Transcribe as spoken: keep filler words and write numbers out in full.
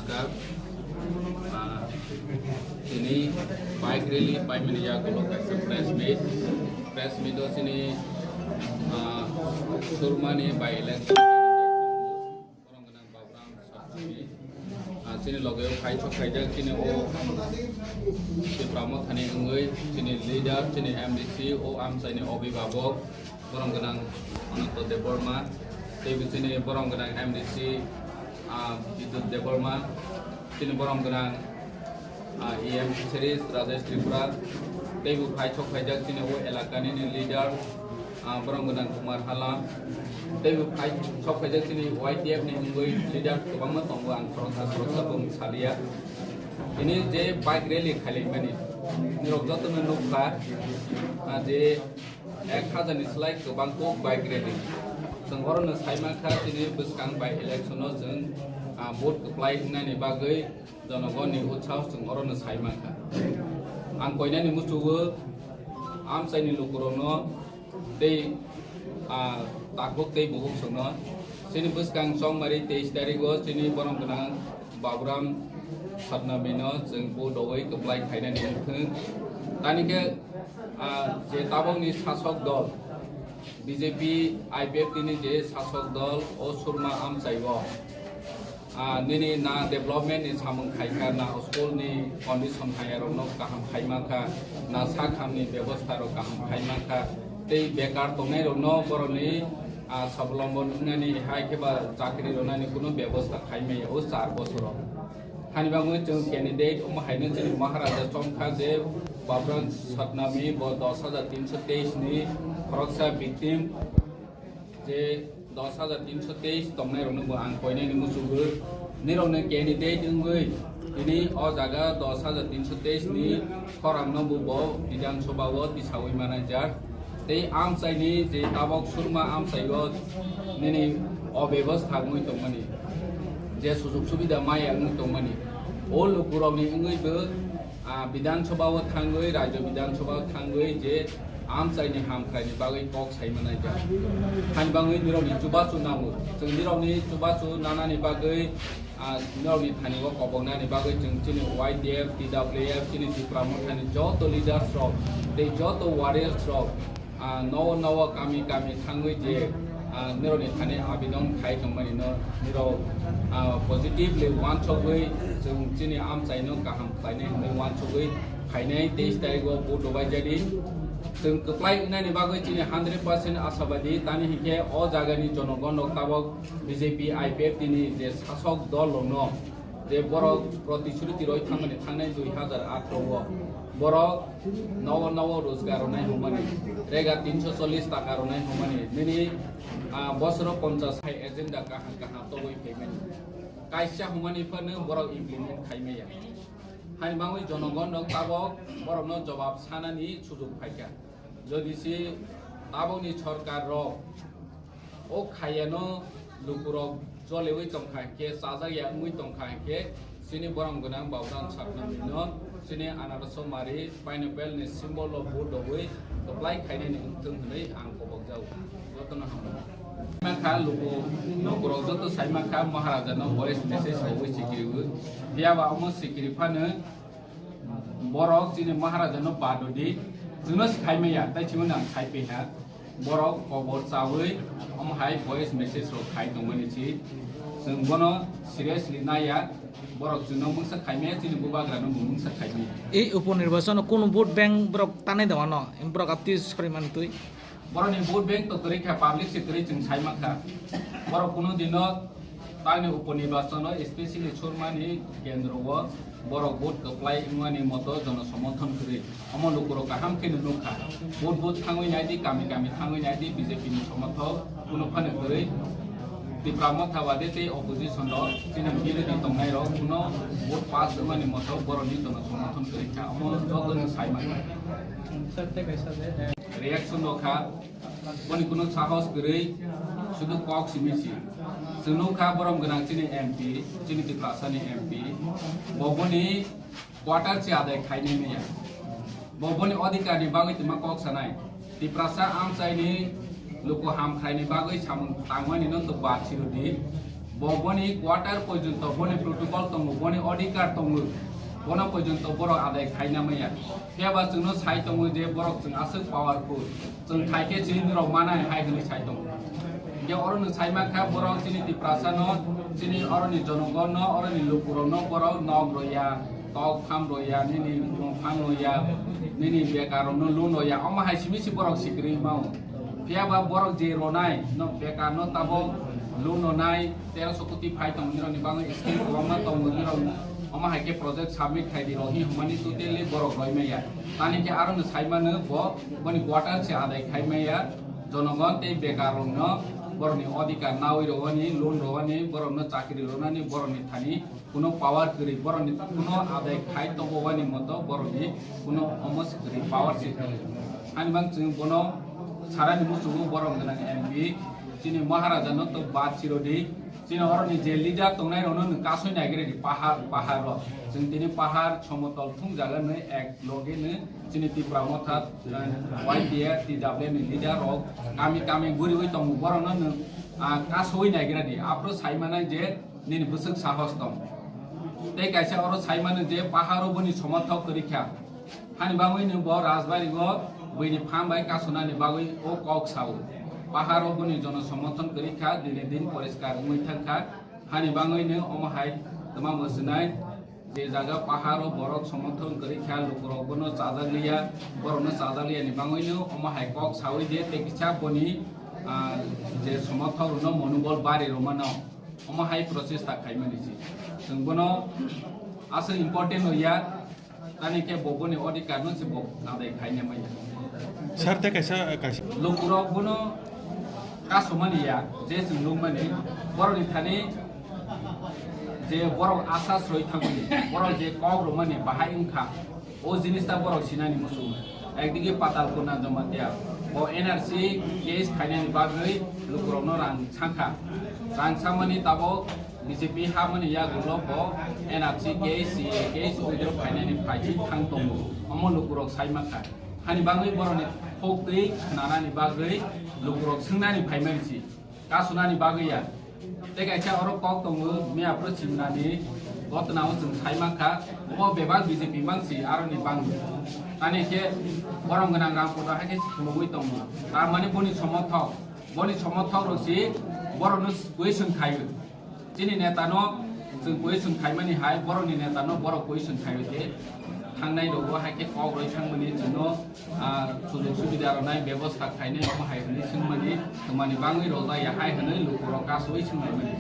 Ah, ini bike rally paimani yagulo kaisa press meet, press meet o sini, ah, Surmani by election. Borok gwnang Babram Satnami. Ah, chini loge o phai sok khaijak chini o Tipra Mothani wngwi chini leader, chini M D C o amchaini obibabok, borok gwnang Ananto Debbarma, tei bo chini borok gwnang M D C, ah, Bidut Debbarma, chini borok gwnang ah, E M Fisheries Rajesh Tripura, tei bo phai sok khaijak chini o elakani ni leader, ah, borok gwnang Kumar Hala, tei bo phai sok khaijak chini Y T F ni wngwi leader kwbangma tongo, ang khoroksa khoroksa bo wng saliya. Ini je bike rally khailaimani, nirok jotono nukha, ah, je ek hajar ni slai kwbang kuk bike rally. Chwng oro no sai mankha, chini bwskang by election o chwng, ah, vote kwplai wngnani bagwi Jonogonni utsah chwng orono sai mankha. Ang koinani muchugo amchaini lukurokno tei, ah, takhuk tei bukhuk chwngno chini bwskang chongmari teis tarigo chini borom gwnang Baburam Satnamino chwng bo dogwi kwplai khainani wngthwng. Tani khe, ah, je tabokni sasok dol B J P I P F T ni je sasok dol o Surma amchaio. Ah, nini na development ni samung khaikha, na school ni condition hamya rokno kaham khai mankha, na sak ham ni bebosta rok kaham khai mankha, tei bekar tongnai rokno borokni, ah, swabalombon wngnani hai khe ba chakri rwnani kuno bebosta khai maya o char bosoro. Hani bagwi chwng candidate omo haino chini Maharaja chomkha je Babran Satnami bo dos hajar tinso teis ni khoroksa victim. Je dos hajar tinso teis tongnai rokno bo ang koinani muchugo. Nirokni candidate wngwi tini o jaga dos hajar tinso teis ni khorang no bo, bo Bidhan Sabha o tisawi manai jak. Tei amchaini je tabok Surma amchaio nini obebostha wngwi tongmani, je sujug subida maya wngwi tongmani, o lukurokni wngwi bo ah, Bidhan Sabha o thangwi, Rajya Bidhan Sabha o thangwi je amchaini hamkraini bagwi kok sai manai jak. Hani bagwi nirokni chubachu nango. Chwng nirokni chubachu nanani bagwi, ah, nirokni thani o koboknani bagwi chwng chini Y T F, T W F, chini Tipra Mothani joto leaders rok tei joto warriors rok, ah, nogo nogo kami kami thangwi je, ah, nirokni thani abidon khai tongmani no nirok, ah, positively uansugwi chwng chini amchaino kaham khlainai hwnwi uansugwi phainai teis tarigo bo dobaijadi. Chwng kwplai wngnani bagwi chini hundred percent ashabadi, tani hinkhe o jagani jonogon rok tabok B J P I P F T ni je sasok dol rokno je borok protisruti roi thangmani thangnai dui hajar athro o borok nogo nogo rojgar rwnai hwnmani, rega tinso chollish taka rwnai hwnmani, nini, ah, bosoro ponchas hai agenda kaham kaham tobwi phaimani. Kaisa hwnmani phano borok implement khai maya. Hani bagwi jonogon rok tabok borokno jobab sanani sujug phaikha. Jodi se tabokni sorkar rok o khayano lukurok jolewi tongkha hinkhe, chajak ya wngwi tongkha hinkhe, chini borom gwnang Baburam Satnamino chini anaroso mari pineapple ni symbol o vote rwwi kwplai khainani wngthwng hwnwi ang kobokjago. Jotono hambai. Mankha luku, lukurok joto sai mankha Maharajano voice message rwwi sikiriwi. Phiya ba omo sikiri phano borok chini Maharajano badodi, chwngno sai maya, tai chwngno ang sai piha. Borok kobor chawi, omo hai voice message rok khai tongmani si. Chwng bono seriously naiya, borok chwngno mungsa khai maya, chini bubagrano bo mungsa khai maya. Ei upo nirbachano kunu vote bank borok tanai dongano, borok apti sori mantwi. Borokni vote bank to kwrwi kha, public se kwrwi chwng sai mankha. Borok kunu dino tangni upo nirbachano, especially Surmani kendro o borok vote kwplai wngmani moto jono somothon kwrwi. Omo lukurok kaham khe nukha. Vote vote thangwi naidi, kami kami thangwi naidi, B J P ni somothok kunu phano kwrwi. Tipra Motha bade tei opposition rok chini birodhi tongnai rok kuno vote pass wngmani moto borokni jono somothon kwrwi kha. Omo jotono sai mankha. Reaction rok kha, boni kuno sahos kwrwi, sudu kok simi si. Chwng nukha borom gwnang chini M P, chini Tiprasa ni M P. Bo boni quarter se adai khainai maya. Bo boni odhikar ni bagwi twma kok sanai. Tiprasa amchai ni luku ham khaini bagwi samung tangmani no to bad sirudi. Bo boni quarter porjonto boni protocol tongo, boni odhikar tongo, bono porjonto borok adai khaina maya. Phiya ba chwngno sai tongo je borok chwng aswk powerful, chwng phaikhe chini rok manai hai hwnwi sai tongo. Hingkhe oro nwng sai mankha borok chini Tiprasano, chini oroni jonogonno, oroni lukurokno borok nok roya, tok phang roya, nini bumung phang roya, nini bekarokno loan roya, omo hai simi si borok sikirwi mao. Phiya ba borok je ronai, no bekarno tabok loan ronai, teroso koti phai tongo nirokni bagwi scheme kwbangma tongo nirok, omo hai khe project submit khai di rok hi hwnmani totally borok roi maya. Tani khe aro no sai mano bo, boni quarter se adai khai maya, jonogon tei bekarrokno borokni odhikar nawi rwani, loan rwani, borokno chakri rwnani, borokni thani kuno power kwrwi, borokni kuno adai khai tongbo wani moto borokni kuno omo se kwrwi, power se kwrwi. Ani bang chwng bono sarani muchungo borok gwnang M P, chini Maharaja no to bad sirodi, chini oroni je leader tongnai rokno nwng kasoi naigredi pahar, pahar rok. Chwng tini pahar somotol thung jaga nwi ek loge nwi chini Tipra Motha, uh, Y T A, T W ni leader rok kami kami guriwi tongo, borokno nwng, ah, kasoi naigredi. Aphuru sai manai je nini bwswk sahos tong. Tei kaisa oro sai mano je paharo boni somothok kwrwi kha. Hani bagwi no bo Rajbari o buini pham bai kasonani bagwi o kok sao. Paharo boni jono somothon kwrwi kha, dine din poriskar wngwi thang kha. Hani bagwi no omo hai twma mwswnai je jaga paharo borok somothon kwrwi kha, lukurok bono chajak liya, borokno chajak liya ni bagwi no omo hai kok sawi de tei kisa boni, ah, je somothok rwno monobol bari rwmano. Omo hai prochesta khaimani se. Chwng bono aswk important no ya, tani khe bo boni odhikar no se bo nadai khaina manya. Sir, tei kaisa, kaisa. Lukurok bono kasomani ya, je chwng nukmani, borokni thani je borok asa sroi thangmani, borok je kok rwmani bahai wngkha. O jinis ta borok sinani muchung. Ekdigi Patal Purna Jamatia. Bo N R C case khainani bagwi lukurokno rang sangkha. Rang samani tabok B J P hamani yagulo bo N R C case, C A case withdraw khainani phaiji thang tongo. Omo lukurok sai mankha. Hani bagwi borokni khok twi khnanani bagwi lukurok swngnani phaimani si. Kasunani bagwi ya. Tei kaisa oro kok tongo, miya phuru chimnani gotna o chwng sai mankha, omo bebak B J P mangsi aroni bangwi. Tani khe borom gwnang rang kotor hai khe phunugwi tongo. Tar mani boni somothok, boni somothok rok si borokno question khaio. Chini neta no chwng question khaimani hai, borokni neta no borok question khaio khe thangnai rogo hai khe kok roi thangmani chwngno ah, sujog subida rwnai bebosta khainai omo hai hwnwi swngmani, twmani bangwi rwjak ya hai hwnwi lukurok kasui swnglaimani.